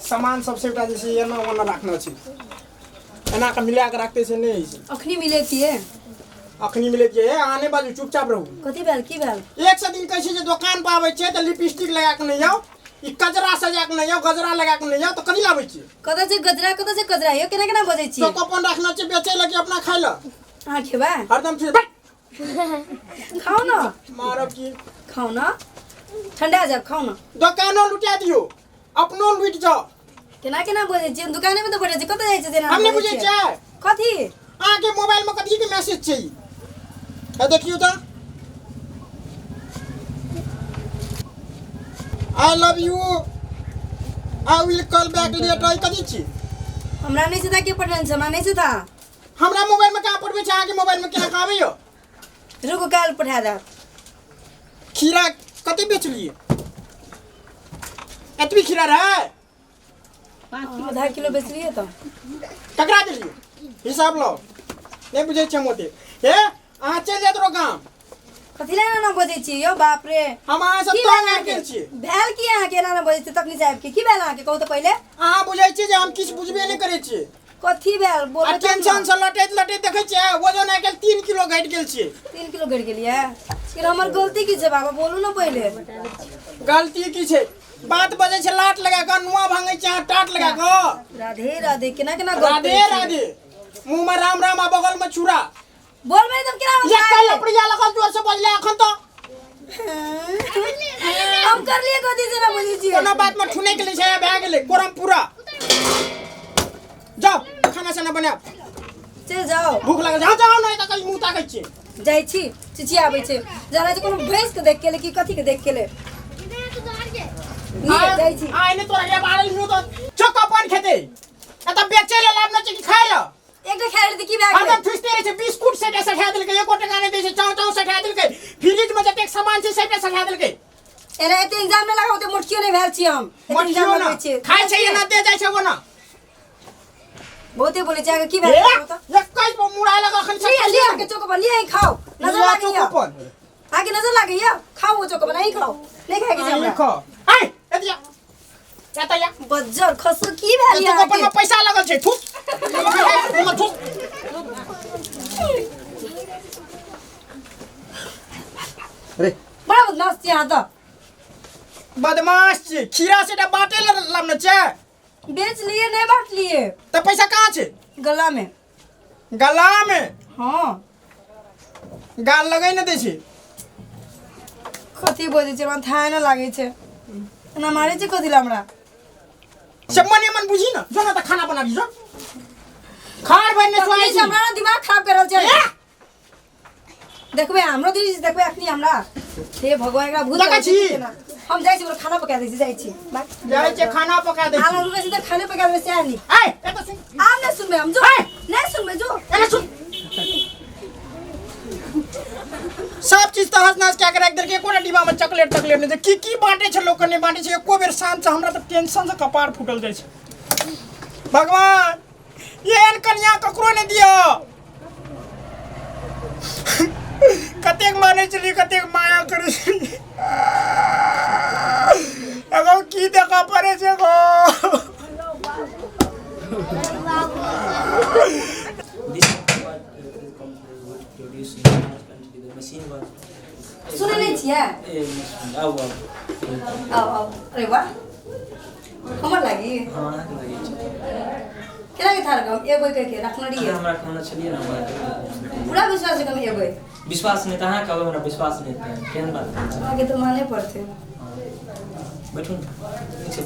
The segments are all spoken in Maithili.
सामान सब सबटा जे छै एना ओना राखने छै, एना कऽ मिला कऽ राखते से नहि होइ छै। अखनी मिलेतियै। अखनी मिलेतियै? हे, अहाँ नहि बाजू, चुपचाप रहू। कथी भेल, की भेल? एक सौ दिन कहै छै जे दोकान पर आबै छियै तऽ लिपस्टिक लगा कऽ नहि आउ, ई कजरा सजा कऽ नहि आउ, गजरा लगा कऽ नहि आउ, तऽ कथी लाबै छियै? कतऽ छै गजरा, कतऽ छै कजरा? यौ, केना केना बजै छियै? चौकोपन राखना छै बेचै लए कि अपना खाइ लए? अहाँ खेबै? हरदम छै बट खाउ न। मारब की? खाउ न, ठंडा जायब, खाउ न। दोकानो लुटा दियौ, अपनो लुटि जाओ। केना केना बजै छियै? दुकाने मे तऽ बैठल छी, कतऽ जाइ छियै जेना हम नहि बुझै छियै। कथी? अहाँके मोबाइल में कथी के मैसेज छै ई? है देखियौ तऽ, I love you, I will call back later, कथी छी? हमरा नहि छै था के पठेने छै, हमरा नहि छै था। हमरा मोबाइल में कहाँ पठबै छै? अहाँके मोबाइल में केना कहाँ आबैया? रुकू, काल्हि पठा देब। खीरा कते बेचलियै? एतबी खीरा रहै? आधा किलो बेचलियै तऽ। ककरा देलियै? हिसाब लाओ। नहि बुझै छियै हम ओते। हे, अहाँ चलि जाइत रहो गाम। कथी लए एना बजै छियै यौ? बाप रे, हम अहाँ से की तंग भेल आबि अहाँके? गेल छियै। भेल की अहाँके? एना ना बजै छियै तखनी साहब के? की भेल अहाँके, कहू तऽ पहिले। अहाँ बुझै छियै जे हम किछु बुझबे नहि करै छियै। कथी भेल, आ बोलबै तब टेंशन ने। से लटैत लटैत देखै छियै वजन आइ काल्हि 3 किलो घटि गेल छियै। 3 किलो घटि गेलियै? फिर हमर गलती की छै बाबा, बोलू ने पहिले। गलती की छै? बात बजै छै लाट लगा कऽ, नुआ भांगै छै अहाँ टाट लगा कऽ। राधे राधे, केना केना गप राधे करै छियै? राधे, मुँह में राम राम आ बगल में छुरा। बोलबै तब केना? हम एकटा लपड़िया लगल जोर से बजले अखन तऽ। हम करलियै कथी से ना बुझै छियै? कोनो बात में ठुनकि लै छै, भए गेलै कोरम पूरा। जाओ, खाना साना बनाब। चलि जाओ। भूख लागल छै। हाँ, जाओ, नहि तऽ कहीं मुँह ताकै छियै। जाइ छी, चिचियाबै छै, जानै छै कोनो भैंस के देख के ले कि कथी के देख के ले। लिए जाइ छी। आइ नहि तोरा के बारल मुँह तऽ चौका पान खेतै। एतऽ बेचै लए लाभ नहि छै कि खाइ लए? एकटा खाय ले तऽ की भए हरदम गेलै? ठुसते रहै छै। बिस्कुट सेटा सठा देलकै, एको टका नहि दै छै। चाउ चाउ सठा देलकै, फ्रिज में जतेक सामान छै सबटा सठा देलकै। एना एते इंतजाम नहि लगाउ, ओते मोटकियो नहि भेल छी हम एते मठियो इंतजाम ना लगबै छियै। खाइ छै एना दे जाइ छै ओना। बहुते बोलै छै अहाँके, की भेल ए, तऽ? 21 पर मुड़ा लगा अखन। लिअ लिअ, अहाँके चौक पर लिअ, अहीं खाउ, नजर लिअ लागैया। चौकोपन। अहाँके नजर लागैया, खाउ ओ चौक पर, अहीं खाउ, नहि खायके छै हमरा। खा ऐ, एतिया एतया। बज्जर खसू, की भेल चौकोपन अहाँके? में पैसा लगल छै, थूक ओमे थूक। अरे बड़ा बदमाश छी अहाँ तऽ। बदमाश छी? खीरा सेटा बाटे ले लाबने छै। बेच लिए, नहि बांटलिए। तऽ पैसा कहाँ छै? गला में। गला में? हाँ। गाल लगै ने दै छै। कथी बजै छै, हमरा थाह नहि लागै छै, एना मारै छै कथी लए हमरा? से मने मन बुझी न, जो न तऽ खाना बनाबी, जो खार बने तखने सुआइ से छी। हमरा ने दिमाग खराब कर रहल छै। ए! देखबै हमरो दीदी, देखबै अखनी हमरा। हे भगवान, एकरा भूत देखै लगै छै छी? केना। हम जाइ छी, ओकरा खाना पका दै छी, जाइ छी। बाय। जाइ छै, खाना पका दै आब छी। रुकै छी तऽ खाने पका देबै, सएह नीक। ऐ, एतऽ सुन। आब नहि सुनबै हम, जो। ऐ! नहि सुनबै, जो। एने सुन, सब चीज तहस नहस कए के राखि देलकै, एको डिब्बा में चॉकलेट तकलेट नहि छै। की की बाँटै छै लोकके, नहि बाँटै छै एको बेर शांत से। हमरा तऽ टेंशन से कपार फूटल जाइ छै। भगवान, एहन कनिया ककरो नहि दिअ। कतेक मानै छलियै, कतेक माया करै छलियै, एगो की देखऽ पड़ै छै गो। This what was produced in our country, the machine was. सुनै नहि छियै? ए, machine, आउ आउ। आउ आउ। अरे वाह, हमर लागी? हँ, अहाँके लागै छै। केना के थार हम एबै कहि के रखने रहियै। अहाँ हमरा कहने छलियै ने, हमरा पूरा विश्वास छै कि हम एबै। विश्वास नहि तऽ अहाँ कहबै, हमरा विश्वास नहि हेतै, केहन बात करै छी? अहाँके तऽ माने पड़तै। हँ। बैठू ने, ठीक छै,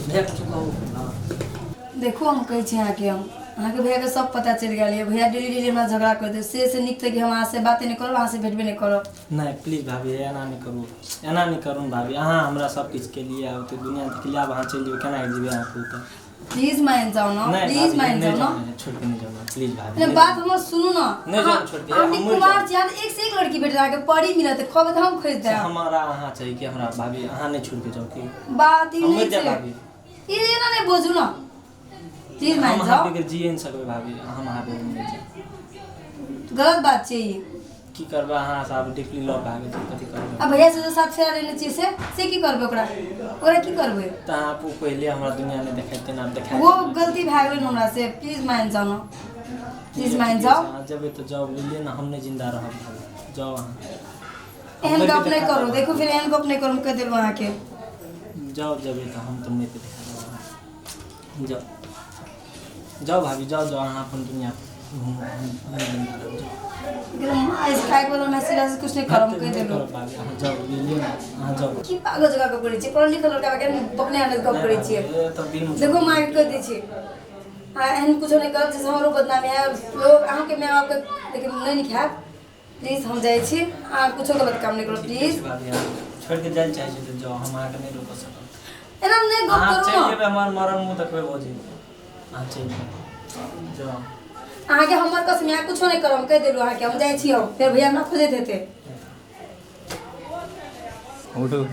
भैया किछु कहू ने। देखू, हम कहै छी अहाँके, हम अहाँके भैयाके सब पता चलि गेल यऽ। भैया डेली डेली हमरा झगड़ा कर दे से नीक तऽ कि हम अहाँसँ बाते नहि करब, अहाँसँ भेटबे नहि करब। नहि, प्लीज भाभी, एना नहि करू, एना नहि करू ने भाभी। अहाँ हमरा सब किछु केलियै, आब तऽ दुनिया देखलियै, आब अहाँ चलि जेबै, केना जेबै अहाँ कहू तऽ? प्लीज मान जाउ ने। नहि प्लीज भाभी, मान नहि जाउ जाउ ने। ने, छोड़ि के नहि जाउ ने, प्लीज भाभी। नहि, नहि बात हमर सुनू ने। नहि जाउ छोड़ि के, अहाँ हम मरि कुमार जायब। छी, अहाँ एक से एक लड़की भेटत अहाँके, परी मिलत, खोबे तऽ हम खोजि से देब। हमरा अहाँ चाही कि हमरा भाभी, अहाँ नहि छोड़ि के जाउ की। बात ई हम नहि मरि जायब छै। भाभी। ई एना नहि बोजू ने, प्लीज हम मान अहाँ जाउ। बगैर जिए नहि सकबै भाभी, हम अहाँ बगैर मरि जायब। गलत बात छै ई। की करबै अहाँ से आब डीपली लव भए गेल छै कथी करबै। आ भैया से जो साथ फेरा लेने छियै से से की करबै ओकरा, ओकरा की करबै? तऽ अहाँ ओ पहिले हमरा दुनिया नहि देखेतै ने, आब देखा वो गलती भए गेलै हमरा से, प्लीज मान जाओ ना, प्लीज मान जाओ। अहाँ जेबै तऽ जाउ, बुझलियै ने, हम नहि जिन्दा रहब भाभी, जाउ अहाँ। एहन गप नहि करू, देखू फेर एहन गप नहि करू, हम कहि देलहुँ अहाँके। जाउ, जेबै तऽ हम तऽ मरि देखा देब अहाँके। जाउ जाउ भाभी, जाउ जाउ, अहाँ अपन दुनिया घुमू, हम नहि जिन्दा रहब, जाउ। एकदम आइस खाइके बदला मैसेज वैसेज कुछ नहि करब, हम कहि नहि देलहुँ। करब भाभी, अहाँ जाउ, बुझलियै ने, अहाँ जाउ। की पागल जकाँ गप करै छियै? पढ़ल लिखल लड़का के बकने आनत गप करै छियै। ए, तऽ दिलमे देखू माँ के कहि दै छी, आ एहन कुछो नहि करब जाहिसँ हमरो बदनामी हैत, लोग अहाँके माय बापके लेकिन नहि नीक हैत। प्लीज हम जाइ छी, अहाँ कुछो गलत काम नहि करब प्लीज। भाभी, अहाँ छोड़ि कऽ जाइ लए चाहै छी तऽ जाउ, हम अहाँके नहि रोकऽ सकब। एना नहि गप अहाँ करू चलि ने। जेबै, हमर मरण मुँह देखबै भौजी, अहाँ चलि जाउ, जाउ। अहाँके हमर कसम, अहाँ कुछो नहि करब, हम कहि देलहुँ अहाँके। हम जाइ छी, हम फेर भैया हमरा खोजैत हेतै। उठू।